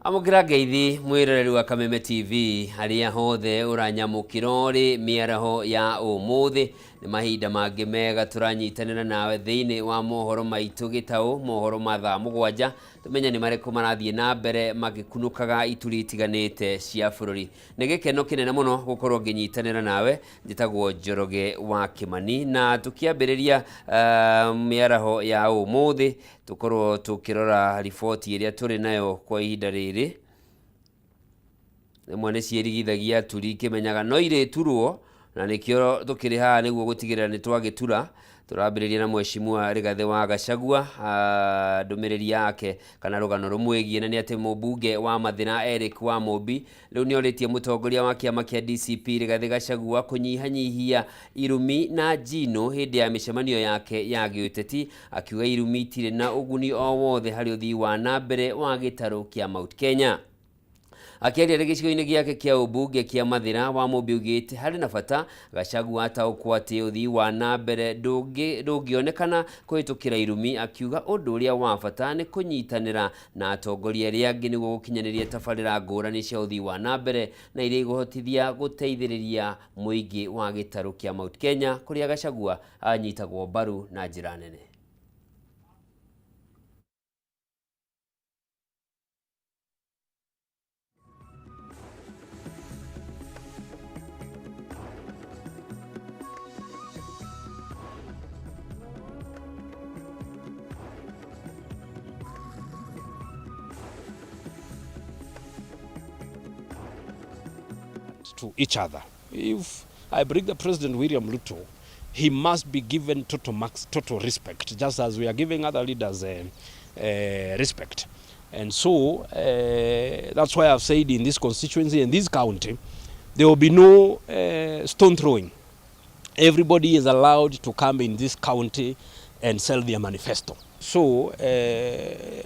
Amũkĩra ngeithi mwĩroreri wa Kameme TV harĩa hothe ũranyamũkĩra ũrĩ mĩaraho ya ũmũthĩ. Nĩ mahinda mangĩ mega tũranyitanĩra nawe thĩinĩ wa mohoro maitũ gĩtaũ, mohoro ma thaa 7, tũmenye nĩ marĩkũ marathiĩ na mbere magĩkunũkaga ituri itiganĩte cia bũrũri. Nĩ gĩkeno kĩnene mũno gũkorwo ngĩnyitanĩra nawe. Njĩtagwo Njoroge wa Kĩmani, na tũkĩambĩrĩria mĩaraho ya ũmũthĩ tũkorwo tũkĩrora riboti ĩrĩa tũrĩ nayo kwa ihinda rĩrĩ. Rĩmwe nĩ ciĩrigithagia turi ikĩmenyaga no irĩturwo, na nĩkĩo tũkĩrĩ haha nĩguo gũtigĩrĩra nĩ twagĩtura. Tũrambĩrĩria na Mheshimiwa Rigathĩ wa Gachagua, ndũmĩrĩri yake kana rũgano rũmwĩgiĩ, na nĩ atĩ mũmbunge wa Mathĩra Eric wa Mũmbi rĩu nĩ orĩtie mũtongoria wa kĩama kĩa DCP Rigathĩ Gachagua kũnyihanyihia irumi na njino hĩndĩ ya mĩcemanio yake ya gĩũteti, akiuga irumi itirĩ na ũguni o wothe harĩ ũthii wa na mbere wa gĩtarũ kĩa Mount Kenya. Akĩaria arĩ gĩcigo-inĩ gĩake kĩa ũmbunge kĩa Mathĩra, wa Mũmbi augĩte harĩ na bata Gachagua ataũkwo atĩ ũthii wa na mbere ndũngĩonekana kũhĩtũkĩra irumi, akiuga ũndũ ũrĩa wa bata nĩ kũnyitanĩra na atongoria arĩa angĩ nĩguo gũkinyanĩria tabarĩra ngũrani cia ũthii wa na mbere na iria igũhotithia gũteithĩrĩria mũingĩ wa gĩtarũ kĩa Mount Kenya kũrĩa Gachagua anyitagwo mbaru na njĩra nene. To each other. If I bring the President William Ruto, he must be given total max, total respect, just as we are giving other leaders respect. And so that's why I've said in this constituency, in this county, there will be no stone throwing. Everybody is allowed to come in this county and sell their manifesto. So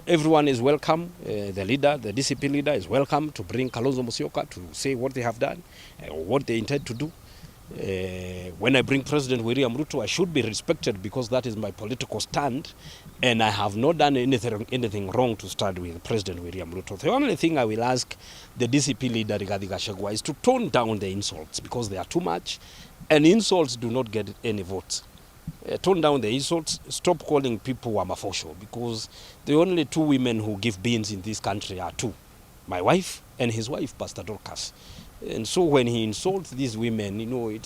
everyone is welcome. The leader, the DCP leader, is welcome to bring Kalonzo Musyoka to say what they have done, what they intend to do. When I bring President William Ruto, I should be respected because that is my political stand, and I have not done anything wrong to start with President William Ruto. The only thing I will ask the DCP leader, Rigathi Gachagua, is to tone down the insults because they are too much, and insults do not get any votes. Tone down the insults, stop calling people Wamafosho, because the only two women who give beans in this country are two, my wife and his wife, Pastor Dorcas. And so when he insults these women,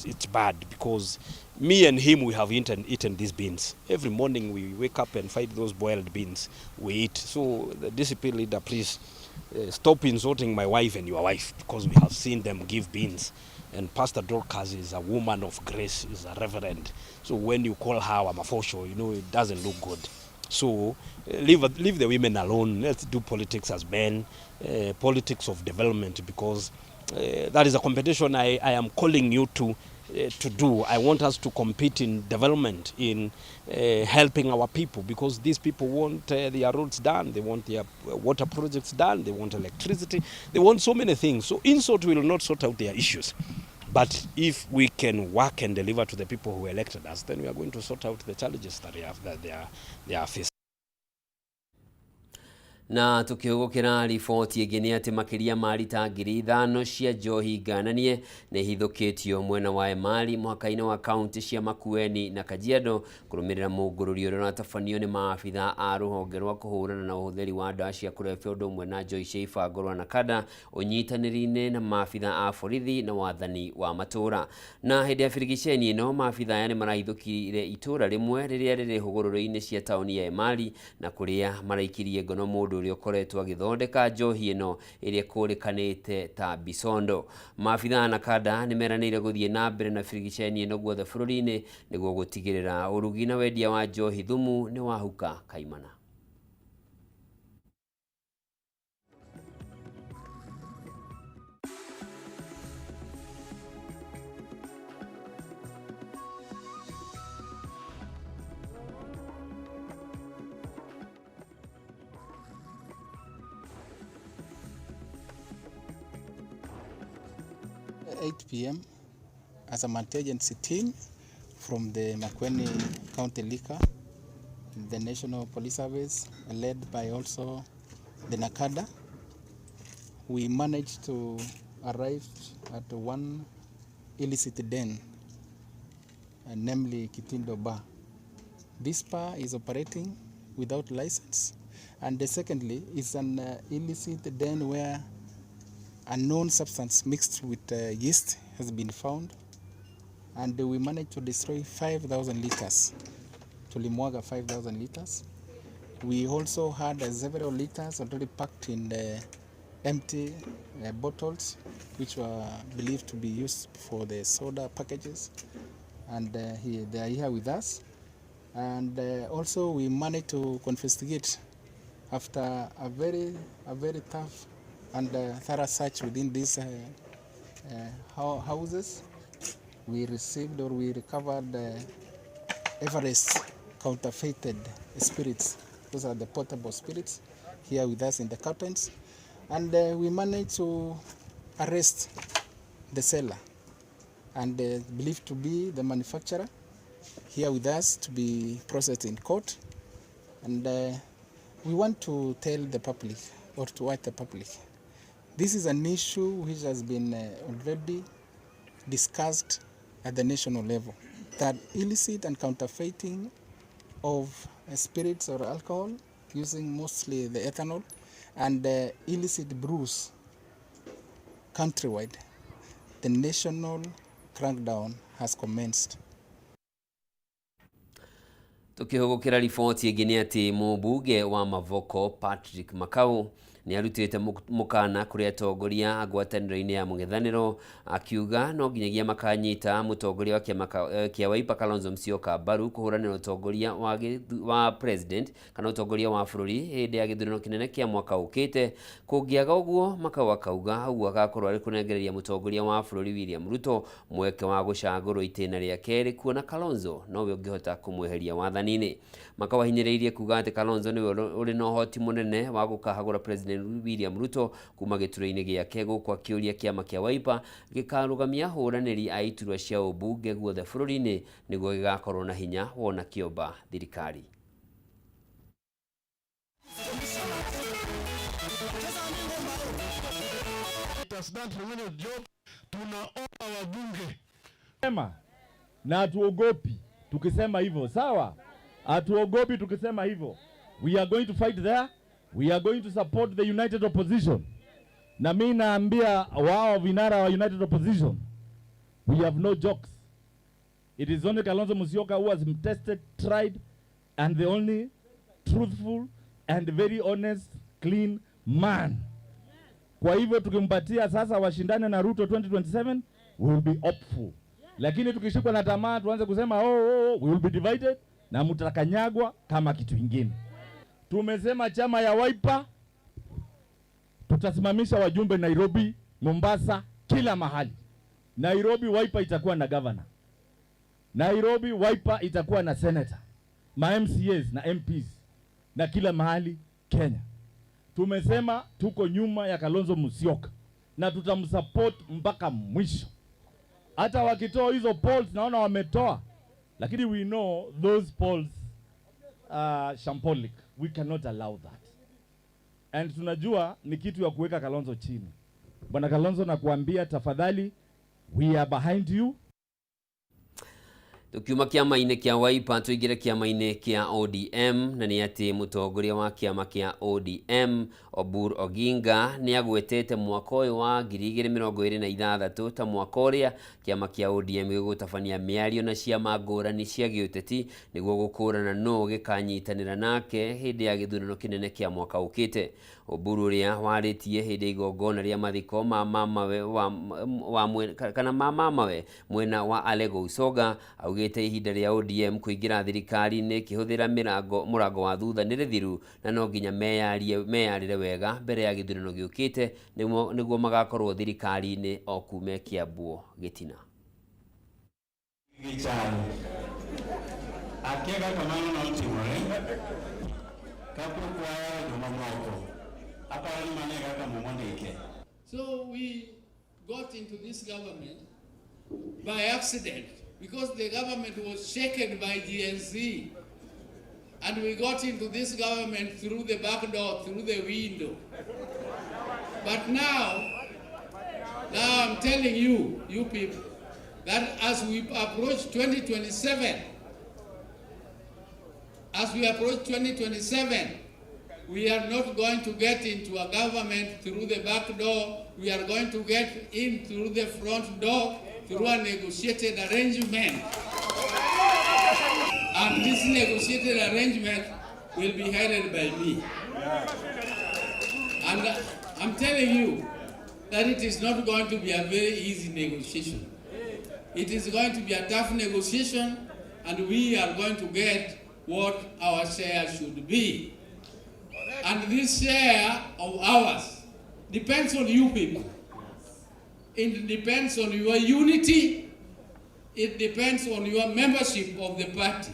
it's bad, because me and him, we have eaten these beans. Every morning we wake up and find those boiled beans we eat. So the DCP leader, please stop insulting my wife and your wife, because we have seen them give beans. And Pastor Dorcas is a woman of grace, is a reverend. So when you call her Wamafosho, it doesn't look good. So leave the women alone. Let's do politics as men, politics of development, because that is a competition I am calling you to do. I want us to compete in development, in helping our people, because these people want their roads done, they want their water projects done, they want electricity, they want so many things. So insult will not sort out their issues. But if we can work and deliver to the people who elected us, then we are going to sort out the challenges that they are facing. Na tukĩhũgũkĩra riboti ĩngĩ nĩ atĩ makĩria ma rita 5,000 cia njohi ngananie nĩ ihithũkĩtio mwena wa Emali mũhaka-inĩ wa kaunti cia Makueni na Kajiado kũrũmĩrĩra mũngũrũrio ũrĩa ũratabanio nĩ maabitha a rũhonge rwa kũhũrana na ũhũthĩri wa ndawa cia kũrebia ũndũ ũmwe na njohi cia ibango rwa NACADA ũnyitanĩri-inĩ na maabitha a borithi na wathani wa matũũra. Na hĩndĩ ya birigiceni ĩno maabitha aya nĩ marahithũkire itũũra rĩmwe rĩrĩa rĩrĩ hũgũrũrũ-inĩ cia taũni ya Emali na kũrĩa maraikirie ngono mũndũ ũrĩa ũkoretwo agĩthondeka njohi ĩno ĩrĩa ĩkũrĩkanĩte ta Bisondo. Maabitha a NACADA nĩ meranĩire gũthiĩ na mbere na birigiceni ĩno guothe bũrũri-inĩ nĩguo gũtigĩrĩra ũrugi na wendia wa njohi thumu nĩ wahuka kaimana. 8 p.m. as a multi-agency team from the Makueni County Liquor, the National Police Service, led by also the NACADA, We managed to arrive at one illicit den, namely Kitindo Bar. This bar is operating without license, and secondly, it's an illicit den where a known substance mixed with yeast has been found, and we managed to destroy 5,000 liters. Tulimwaga 5,000 liters. We also had several liters already packed in the empty bottles, which were believed to be used for the soda packages, and they are here with us. And also we managed to confiscate, after a very tough and thorough search within these houses, we received or we recovered Everest counterfeited spirits. Those are the portable spirits here with us in the cartons. And we managed to arrest the seller and believed to be the manufacturer here with us to be processed in court. And we want to tell the public or to urge the public, this is an issue which has been already discussed at the national level, that illicit and counterfeiting of spirits or alcohol, using mostly the ethanol, and illicit brews countrywide, the national crackdown has commenced. Tukihugukira riboti ĩngĩ nĩ atĩ mũmbunge wa Mavoko Patrick Makau nĩ arutĩte mũkana kũrĩ atongoria a ngwatanĩro-inĩ ya mũng'ethanĩro, akiuga no nginyagia makanyita mũtongoria wa kĩama kĩa Wiper Kalonzo Musyoka mbaru kũhũranĩra ũtongoria wa president kana ũtongoria wa bũrũri hĩndĩ ya gĩthurano kĩnene kĩa mwaka ũkĩte. Kũngĩaga ũguo, Makau akauga ũguo agakorwo arĩ kũnengereria mũtongoria wa bũrũri William Ruto mweke wa gũcagũrwo itĩna rĩa kerĩ, kuona Kalonzo nowe ũngĩhota kũmweheria wathani-inĩ. Makau ahinyĩrĩirie kuga atĩ Kalonzo nĩwe ũrĩ na ũhoti mũnene wa gũkahagũra President William Ruto kuma gĩturwa-inĩ gĩake, gũkũ akĩũria kĩama kĩa Wiper gĩkarũgamia ahũranĩri a iturwa cia ũmbunge guothe bũrũri-inĩ nĩguo gĩgakorwo na hinya wona kĩomba thirikari. Has done tremendous job. Tunaomba wabunge Sema na hatuogopi tukisema hivyo, sawa? Hatuogopi tukisema hivyo. We are going to fight there. We are going to support the united opposition. Na mi naambia wao vinara wa united opposition, we have no jokes. It is only Kalonzo Musyoka who has tested, tried, and the only truthful and very honest, clean man. Kwa hivyo tukimpatia sasa washindane na Ruto 2027, we will be hopeful. Lakini tukishikwa na tamaa tuanze kusema oh, we will be divided na mtakanyagwa kama kitu ingine. Tumesema chama ya Wiper tutasimamisha wajumbe Nairobi, Mombasa, kila mahali. Nairobi Wiper itakuwa na governor. Nairobi Wiper itakuwa na senator, ma MCAs na MPs na kila mahali Kenya. Tumesema tuko nyuma ya Kalonzo Musyoka na tutamsupport mpaka mwisho. Hata wakitoa hizo polls, naona wametoa, lakini we know those polls shambolic. We cannot allow that, and tunajua ni kitu ya kuweka Kalonzo chini. Bwana Kalonzo, nakuambia tafadhali, we are behind you. Tukiuma kĩama-inĩ kĩa Wiper tũingĩre kĩama-inĩ kĩa ODM, na nĩ atĩ mũtongoria wa kĩama kĩa ODM Oburu Oginga nĩ agwetete mwaka ũyũ wa 2026 ta mwaka ũrĩa kĩama kĩa ODM gĩgũtabania mĩario na ciama ngũrani cia gĩũteti nĩguo gũkũrana nũ gĩkanyitanĩra nake hĩndĩ ya gĩthurano kĩnene kĩa mwaka ũkĩte. Oburu ũrĩa warĩtie hĩndĩ ya igongona rĩa mathiko ma mamawe wa kana ma mamawe mwena wa Alego Usoga augĩte ihinda rĩa ODM kũingĩra thirikari-inĩ ĩkĩhũthĩra mĩrango mũrango wa thutha nĩ rĩthiru na no nginya meyarie meyarĩre wega mbere ya gĩthurano gĩũkĩte nĩguo magakorwo thirikari-inĩ o kume kĩambwo gĩtina. Gichal. Akia kaka mano notimore kapok wahero jomamoko. Aparo ni mano e kaka Muma ondike. So we got into this government by accident because the government was shaken by GNC. And we got into this government through the back door, through the window. But now I'm telling you, you people, that as we approach 2027, as we approach 2027, we are not going to get into a government through the back door. We are going to get in through the front door through a negotiated arrangement. And this negotiated arrangement will be headed by me. And I'm telling you that it is not going to be a very easy negotiation. It is going to be a tough negotiation, and we are going to get what our share should be. And this share of ours depends on you people. It depends on your unity. It depends on your membership of the party.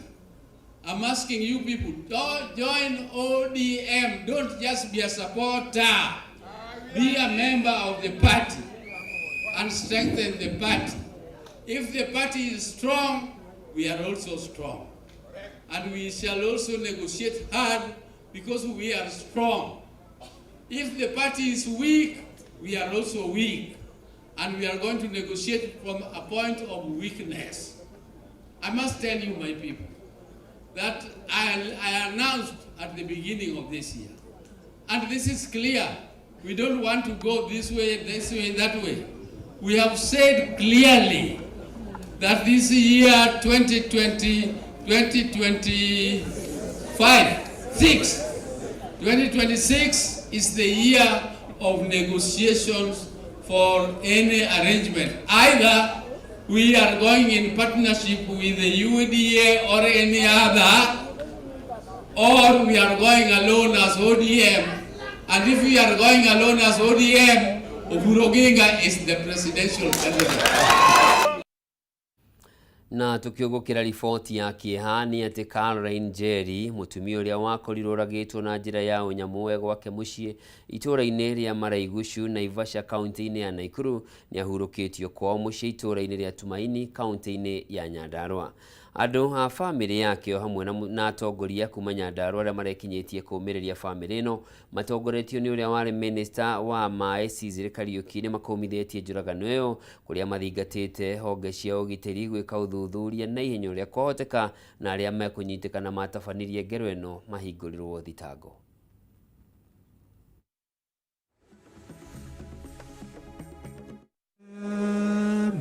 I'm asking you people, don't join ODM. Don't just be a supporter. Be a member of the party and strengthen the party. If the party is strong, we are also strong. And we shall also negotiate hard because we are strong. If the party is weak, we are also weak. And we are going to negotiate from a point of weakness. I must tell you, my people, that I announced at the beginning of this year. And this is clear. We don't want to go this way, that way. We have said clearly that this year, 2020, 2025, 6, 2026 is the year of negotiations for any arrangement. Either we are going in partnership with the UDA or any other, or we are going alone as ODM. And if we are going alone as ODM, Oburu Oginga is the presidential candidate. Na tukiugukira riboti ya kieha ni ati Caroline Njeri mutumia uria wakorirwo oragitwo na njira ya unyamu gwake mucii itura-ini ria Maraigucu Naivasha kaunti-ini ya Nakuru ni ahurukitio kwao mucii itura-ini ria Tumaini kaunti-ini ya Nyandarua. Andu a famĩlĩ yake o hamwe na atongoria kuma Nyandarua arĩa marekinyĩtie kũmĩrĩria famĩlĩ ĩno matongoretio nĩ ũrĩa warĩ minista wa maĩ Sicily Kariuki nĩ makũmithĩtie njũragano ĩyo kũrĩa mathingatĩte honge cia ũgitĩri gwĩka ũthuthuria na ihenya ũrĩa kwahoteka na arĩa mekũnyitĩkana matabanirie ngero ĩno mahingũrĩrwo thitango.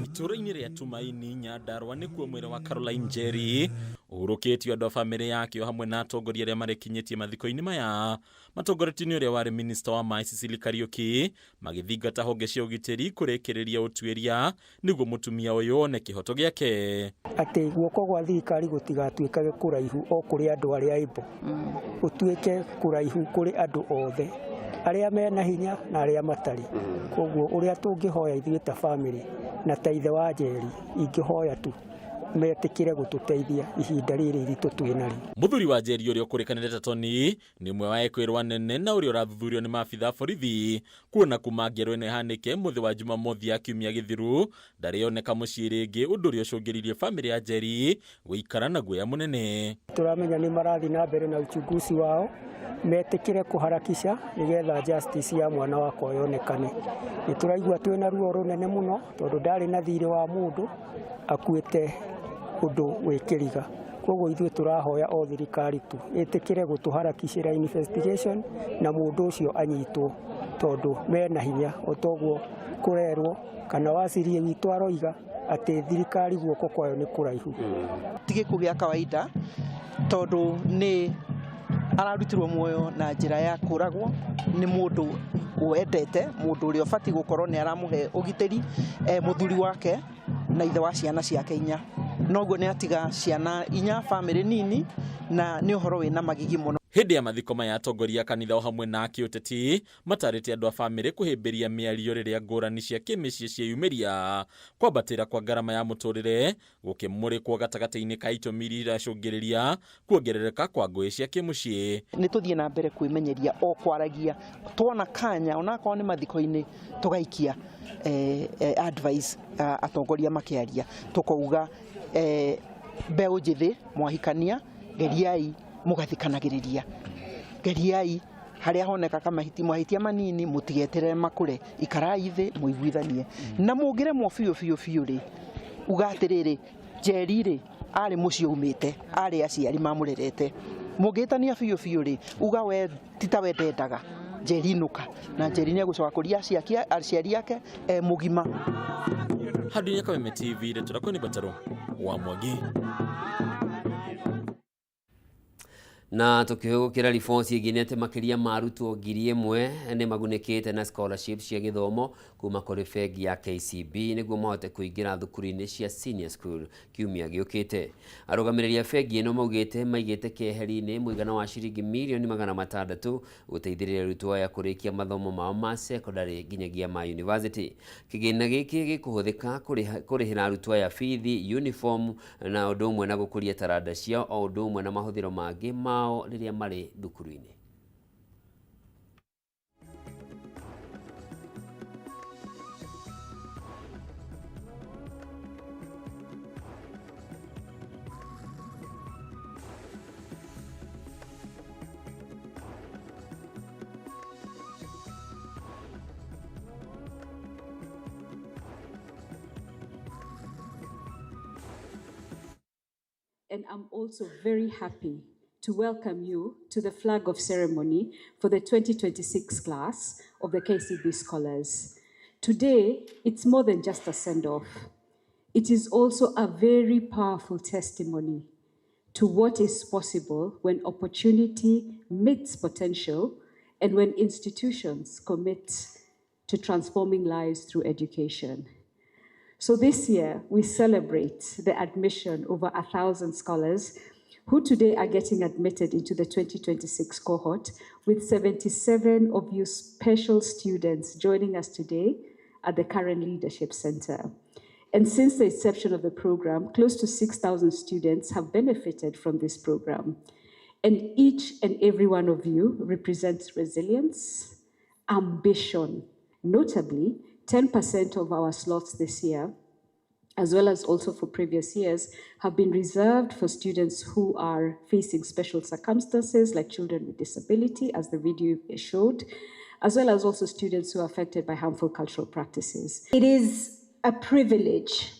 Itũũra-inĩ rĩa Tumaini Nyandarua nĩkuo mwĩrĩ wa Caroline Njeri ũhurũkĩtio andũ a famĩlĩ yake o hamwe na atongoria arĩa marekinyĩtie mathiko-inĩ maya matongoretio nĩ ũrĩa warĩ minista wa maĩ Sicily Kariuki magĩthingata honge cia ũgitĩri kũrĩkĩrĩria ũtuĩria nĩguo mũtumia ũyũ one kĩhoto gĩake. Atĩ guoko gwa thirikari gũtigatuĩkage kũraihu o kũrĩ andũ arĩa able, gũtuĩke kũraihu kũrĩ andũ othe arĩa mena hinya na arĩa matarĩ. Koguo ũrĩa tũngĩhoya ithuĩ ta famĩlĩ na ta ithe wa Njeri, ingĩhoya tu metĩkĩre gũtũteithia ihinda rĩrĩ iritũ twĩ narĩo. Mũthuri wa Njeri ũrĩa ũkũrĩkanĩte ta Tony nĩ ũmwe wa ekwĩrwo anene na ũrĩa ũrathuthurio nĩ maabitha a borithi kuona kuma ngero ĩno ĩhanĩke mũthĩ wa Jumamothi ya kiumia gĩthiru ndarĩoneka mũciĩ rĩngĩ ũndũ ũrĩa ũcũngĩrĩirie famĩlĩ ya Njeri gũikara na guoya mũnene. Tũramenya nĩ marathiĩ na mbere na uchunguzi wao metĩkĩre kũharakisha nĩgetha justice ya mwana wakwa yonekane. Nĩ tũraigua twĩna ruo rũnene mũno tondũ ndarĩ na thirĩ wa mũndũ akuĩte ũndũ wĩ kĩriga. Koguo ithuĩ tũrahoya o thirikari tu ĩtĩkĩre gũtũharakicĩra investigation na mũndũ ũcio anyitwo tondũ mena hinya o toguo kũrerwo kana waciri witũ aroiga atĩ thirikari guoko kwayo nĩ kũraihu. Ti gĩkuũ gĩa kawaida tondũ nĩ ararutirwo muoyo na njĩra ya kũragwo nĩ mũndũ wendete, mũndũ ũrĩa ũbatiĩ gũkorwo nĩ aramũhe ũgitĩri, mũthuri wake na ithe wa ciana ciake inya. Noguo nĩ atiga ciana inya famĩlĩ nini na nĩ ũhoro wĩna magigi mũno. Hĩndĩ ya mathiko maya atongoria a kanitha o hamwe na akĩũteti matarĩte andũ a famĩlĩ kũhĩmbĩria mĩario rĩrĩa ngũrani cia kĩmĩciĩ cieyumĩria kwambatĩra kwa ngarama ya mũtũrĩre gũkĩmũrĩkwo gatagatĩ-inĩ ka itũmi iria iracũngĩrĩria kuongerereka kwa ngũĩ cia kĩmũciĩ. Nĩ tũthiĩ na mbere kwĩmenyeria o kwaragia tuona kanya onakorwo nĩ mathiko-inĩ tũgaikia advice atongoria makĩaria tũkauga mbeũ njĩthĩ mwahikania geriai mũgathikanagĩrĩria geriai Harĩa honeka kamahiti mahĩtia manini, mũtigeterere makũre, ikarai thĩ mũiguithanie. Na mũngĩremwo biũ biũ biũ rĩ, uga atĩrĩrĩ, Njeri rĩ, arĩ mũciĩ aumĩte, arĩ aciari mamũrerete. Mũngĩhĩtania biũ biũ rĩ, uga we ti ta we ndendaga, Njeri inũka. Na Njeri nĩ egũcoka kũria aciari ake e mũgima. Handũ-inĩ Kameme TV, rĩtwa rĩakwa nĩ Mbataro wa Mwangi. Na tũkĩhũgũkĩra riboti ĩngĩ nĩ atĩ makĩria ma arutwo 1000 nĩ magunĩkĩte na scholarship cia gĩthomo kuma kũrĩ bengi ya KCB nĩguo mahote kũingĩra thukuru-inĩ cia senior school kiumia gĩũkĩte. Arũgamĩrĩri a bengi ĩno maugĩte maigĩte keheri-inĩ mũigana wa ciringi mirioni 600 gũteithĩrĩria arutwo aya kũrĩkia mathomo mao ma secondary nginyagia ma university. Kĩgĩna gĩkĩ gĩkũhũthĩka kũrĩhĩra arutwo aya bithi, uniform na ũndũ ũmwe na gũkũria taranda ciao o ũndũ ũmwe na mahũthĩro mangĩ mao rĩrĩa marĩ thukuru-inĩ. And I'm also very happy to welcome you to the flag off ceremony for the 2026 class of the KCB Scholars. Today, it's more than just a send-off. It is also a very powerful testimony to what is possible when opportunity meets potential and when institutions commit to transforming lives through education. So this year, we celebrate the admission over 1,000 scholars who today are getting admitted into the 2026 cohort, with 77 of you special students joining us today at the Karen Leadership Center. And since the inception of the program, close to 6,000 students have benefited from this program. And each and every one of you represents resilience, ambition. Notably, 10% of our slots this year, as well as also for previous years, have been reserved for students who are facing special circumstances like children with disability, as the video showed, as well as also students who are affected by harmful cultural practices. It is a privilege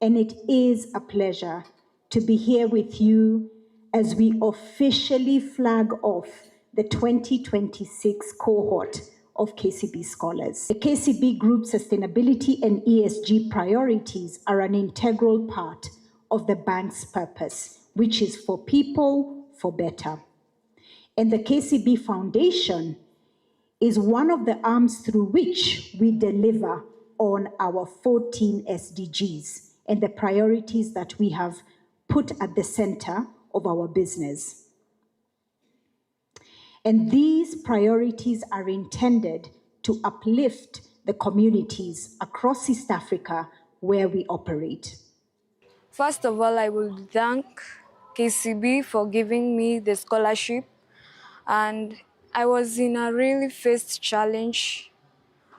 and it is a pleasure to be here with you as we officially flag off the 2026 cohort of KCB Scholars. The KCB Group sustainability and ESG priorities are an integral part of the bank's purpose, which is for people, for better. And the KCB Foundation is one of the arms through which we deliver on our 14 SDGs and the priorities that we have put at the center of our business. And these priorities are intended to uplift the communities across East Africa where we operate. First of all, I would thank KCB for giving me the scholarship. And I was in a really fierce challenge.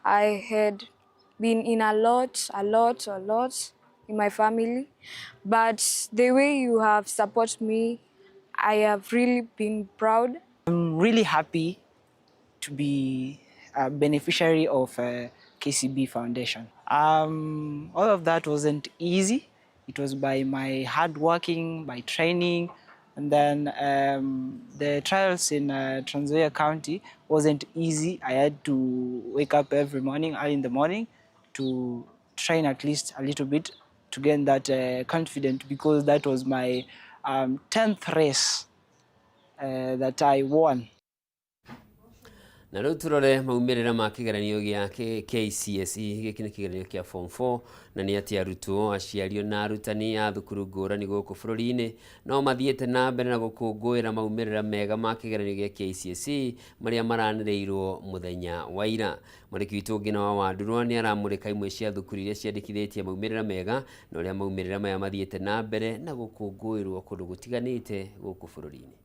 I had been in a lot, a lot, a lot in my family. But the way you have supported me, I have really been proud. I'm really happy to be a beneficiary of KCB Foundation. All of that wasn't easy. It was by my hard working, by training, and then the trials in Trans Nzoia County wasn't easy. I had to wake up every morning, early in the morning, to train at least a little bit to gain that confidence, because that was my 10th race that I won. Na rĩu tũrore maumĩrĩra ma kĩgeranio gĩa KCSE. Gĩkĩ nĩ kĩgeranio kĩa form 4, na nĩ atĩ arutwo, aciari na arutani a thukuru ngũrani gũkũ bũrũri-inĩ no mathiĩte na mbere na gũkũngũĩra maumĩrĩra mega ma kĩgeranio gĩa KCSE marĩa maranĩrĩirwo mũthenya wa ira. Mwandĩki witũ Ngina wa Wandurwa nĩ aramũrĩka imwe cia thukuru iria ciandĩkithĩtie maumĩrĩra mega na ũrĩa maumĩrĩra maya mathiĩte na mbere na gũkũngũĩrwo kũndũ gũtiganĩte gũkũ bũrũri-inĩ.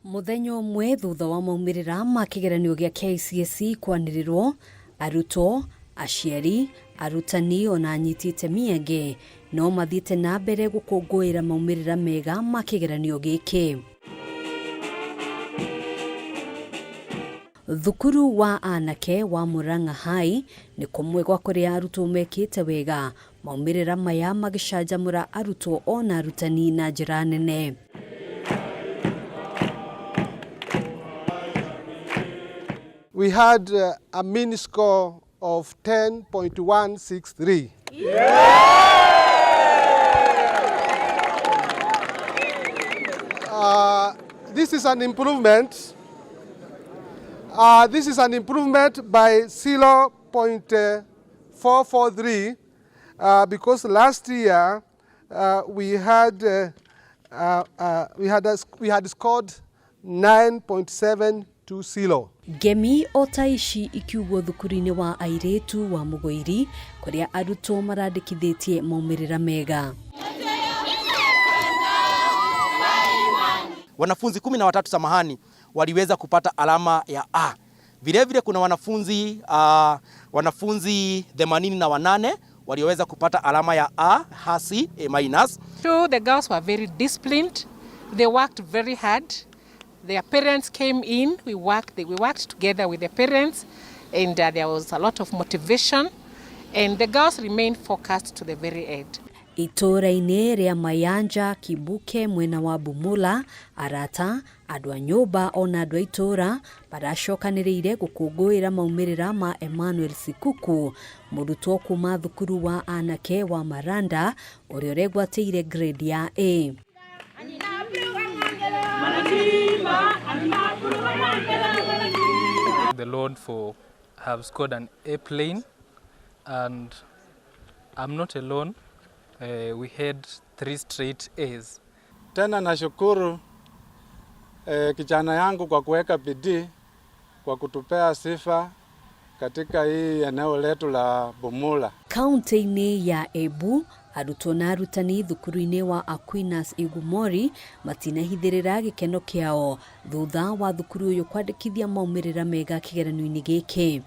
Mũthenya ũmwe thutha wa maumĩrĩra ma kĩgeranio gĩa KCSE kwanĩrĩrwo, arutwo, aciari, arutani ona anyiti itemi angĩ no mathiĩte na mbere gũkũngũĩra maumĩrĩra mega ma kĩgeranio gĩkĩ. Thukuru wa anake wa Murang'a High nĩ kũmwe gwa kũrĩa arutwo mekĩte wega, maumĩrĩra maya magĩcanjamũra arutwo ona arutani na njĩra nene. We had a mean score of 10.163. This is an improvement. This is an improvement by 0.443 because last year we had scored 9.720. Ngemi o ta ici ikiugwo thukuru-inĩ wa airĩtu wa Mũgũiri kũrĩa arutwo marandĩkithĩtie maumĩrĩra mega. Wanafunzi 13 samahani waliweza kupata alama ya A. Vile vile kuna wanafunzi 88 walioweza kupata alama ya A hasi, A minus. So the girls were very disciplined. They worked very hard. Their parents came in. We worked together with the parents, and there was a lot of motivation, and the girls remained focused to the very end. Itũũra-inĩ rĩa Mayanja Kibuke mwena wa Bumula, arata, andũ a nyũmba ona andũ a itũũra maracokanĩrĩire gũkũngũĩra maumĩrĩra ma Emmanuel Sikuku, mũrutwo kuma thukuru wa anake wa Maranda ũrĩa ũregwatĩire grade ya A. The Lord for have scored an A plane, and I'm not alone. We had 3 straight A's. Tena nashukuru kijana yangu kwa kuweka bidii kwa kutupea sifa katika hii eneo letu la Bumula. Kaunti-inĩ ya Embu, arutwo na arutani thukuru-inĩ wa Aquinas Igumori matinahithĩrĩra gĩkeno kĩao thutha wa thukuru ũyũ kwandĩkithia maumĩrĩra mega kĩgeranio-inĩ gĩkĩ.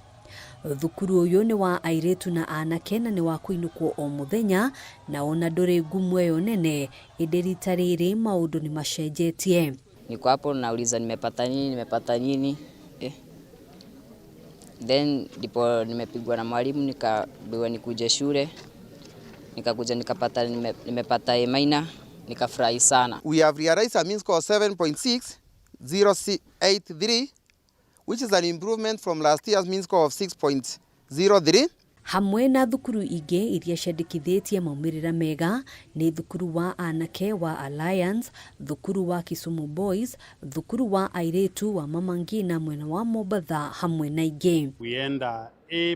Thukuru ũyũ nĩ wa airĩtu na anake na nĩ wa kũinũkwo o mũthenya, na ona ndũrĩ ngumo ĩyo nene, ĩndĩ rita rĩrĩ maũndũ nĩ macenjetie. Niko hapo nauliza nimepata nini, nimepata nini. Then ndipo nimepigwa na mwalimu nikaambiwa nikuje shule. Nikakuja nikapata nimepata A minor, nikafurahi sana. We have realized a mean score of 7.6083, which is an improvement from last year's mean score of 6.03. Hamwe na thukuru ingĩ iria ciandĩkithĩtie maumĩrĩra mega nĩ thukuru wa anake wa Alliance, thukuru wa Kisumu Boys, thukuru wa airĩtu wa Mama Ngina mwena wa Mombatha hamwe na ingĩ. We end A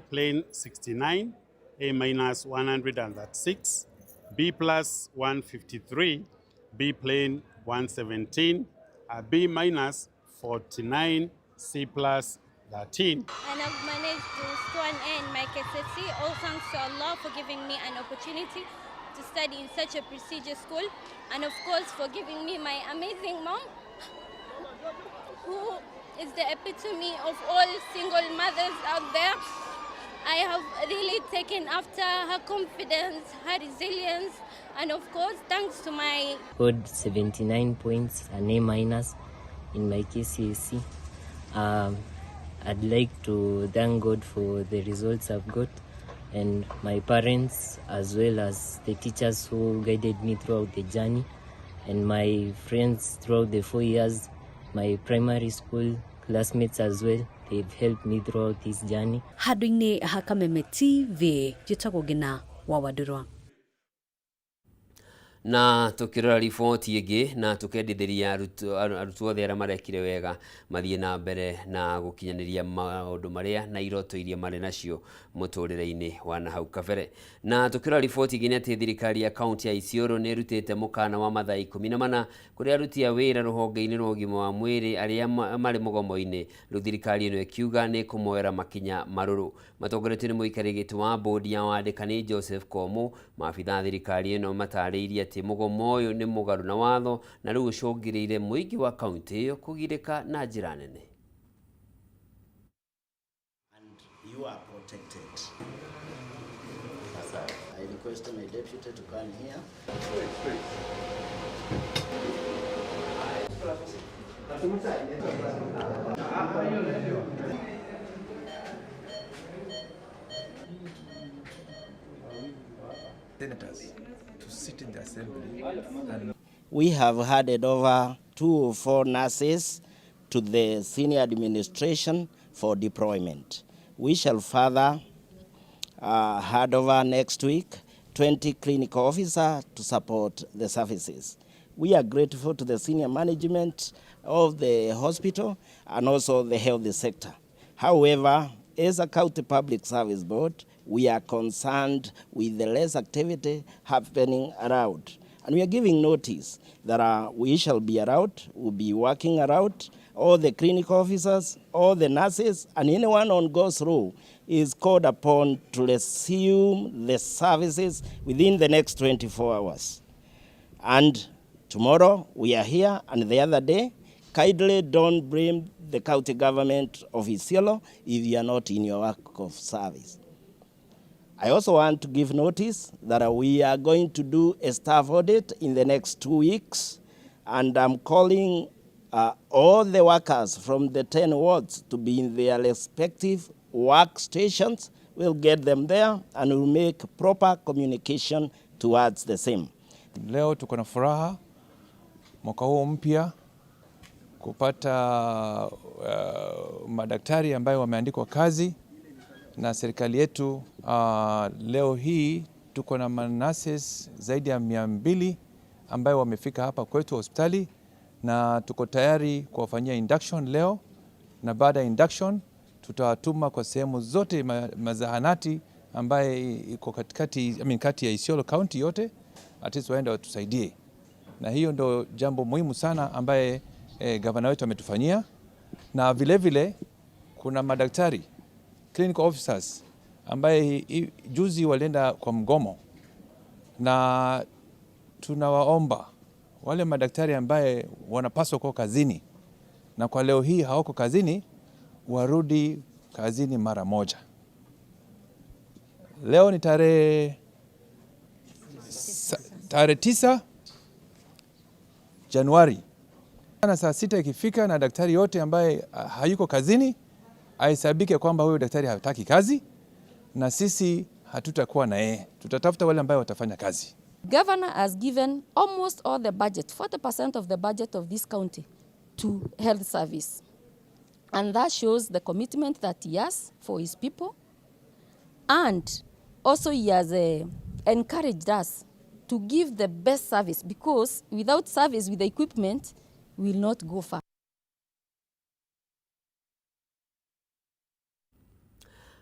plane 69, A minus 136, B plus 153, B plane 117, B minus 49, C plus 13. And I've managed to score an A in my KCSE, all thanks to Allah for giving me an opportunity to study in such a prestigious school, and of course for giving me my amazing mom, who is the epitome of all single mothers out there. I have really taken after her confidence, her resilience, and of course thanks to my Scored 79 points, an A minus in my KCSE. I'd like to thank God for the results I've got, and my parents as well as the teachers who guided me throughout the journey, and my friends throughout the 4 years, my primary school classmates as well. They've helped me throughout this journey. Handũ-inĩ ha Kameme TV, njĩtagwo Ngina wa Wandũrwa. Na tukirora riboti ĩngĩ na tukendithĩria arutwo othe arĩa marekire wega mathiĩ na mbere na gũkinyanĩria maũndũ marĩa na iroto iria marĩ nacio mũtũrĩre-inĩ wa na hau kabere. Na tukirora riboti ĩngĩ nĩ atĩ thirikari ya kaunti ya Isiolo nĩ ĩrutĩte mũkana wa mathaa 14 kũrĩ aruti a wĩra rũhonge-inĩ rwa ũgima wa mwĩrĩ arĩa marĩ mũgomo-inĩ. Rĩu thirikari ĩno ĩkiuga nĩ ĩkũmoera makinya marũrũ. Matongoretio nĩ mũikarĩri gĩtĩ wa bodi ya wandĩkani Joseph Komu, maabitha a thirikari ĩno matarĩirie atĩ mũgomo ũyũ nĩ mũgarũ na watho na rĩu ũcũngĩrĩire mũingĩ wa kaunti ĩyo kũgirĩka na njĩra nene. And you are protected. request my deputy to come here. Senators to sit in the assembly and We have handed over 204 nurses to the senior administration for deployment. We shall further hand over next week 20 clinical officers to support the services. We are grateful to the senior management of the hospital and also the health sector. However, as a county public service board, we are concerned with the less activity happening around. And we are giving notice that we shall be around, we'll be working around, all the clinical officers, all the nurses, and anyone on goes through is called upon to resume the services within the next 24 hours. And tomorrow we are here, and the other day, kindly don't blame the county government of Isiolo if you are not in your work of service. I also want to give notice that we are going to do a staff audit in the next 2 weeks, and I'm calling all the workers from the 10 wards to be in their respective workstations. We'll get them there and we'll make proper communication towards the same. Leo tuko na furaha mwaka huu mpya kupata madaktari ambayo wameandikwa kazi na serikali yetu. Leo hii tuko na manurses zaidi ya 200 ambayo wamefika hapa kwetu hospitali, na tuko tayari kuwafanyia induction leo, na baada ya induction tutawatuma kwa sehemu zote mazahanati ambaye iko katikati, I mean, kati ya Isiolo County yote, at least waende watusaidie. Na hiyo ndo jambo muhimu sana ambaye gavana wetu ametufanyia. Na vile vile kuna madaktari clinical officers ambaye juzi walienda kwa mgomo, na tunawaomba wale madaktari ambaye wanapaswa kuwa kazini na kwa leo hii hawako kazini warudi kazini mara moja. Leo ni tarehe 9 Januari. Na saa 6 ikifika na daktari yote ambaye hayuko kazini ahesabike kwamba huyo daktari hataki kazi, na sisi hatutakuwa na yeye. Tutatafuta wale ambao watafanya kazi. Governor has given almost all the budget, 40% of the budget of this county to health service. And that shows the commitment that he has for his people. And also he has encouraged us to give the best service, because without service, with the equipment, we will not go far.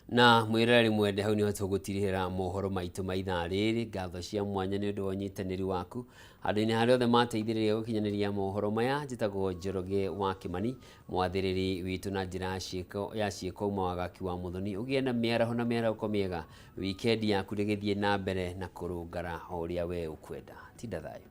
Na mwireri mwende hau niho tũgũtirihĩra mohoro maitũ ma ithaa rĩrĩ. Ngatho cia mwanya nĩ ũndũ wa ũnyitanĩri waku handũ-inĩ harĩa othe mateithĩrĩria gũkinyanĩria mohoro maya. Njĩtagwo Njoroge wa Kĩmani, mwathĩrĩri witũ na njĩra ya ciĩko uma wagaki wa Mũthoni. Ũgĩe na mĩaraho na mĩarahũko mĩega, wikendi yaku rĩgĩthiĩ na mbere na kũrũngara o ũrĩa we ũkwenda. Tinda thayũ.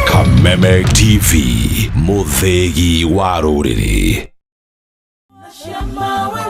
Kameme TV, muthegi wa rũrĩrĩ. Shama.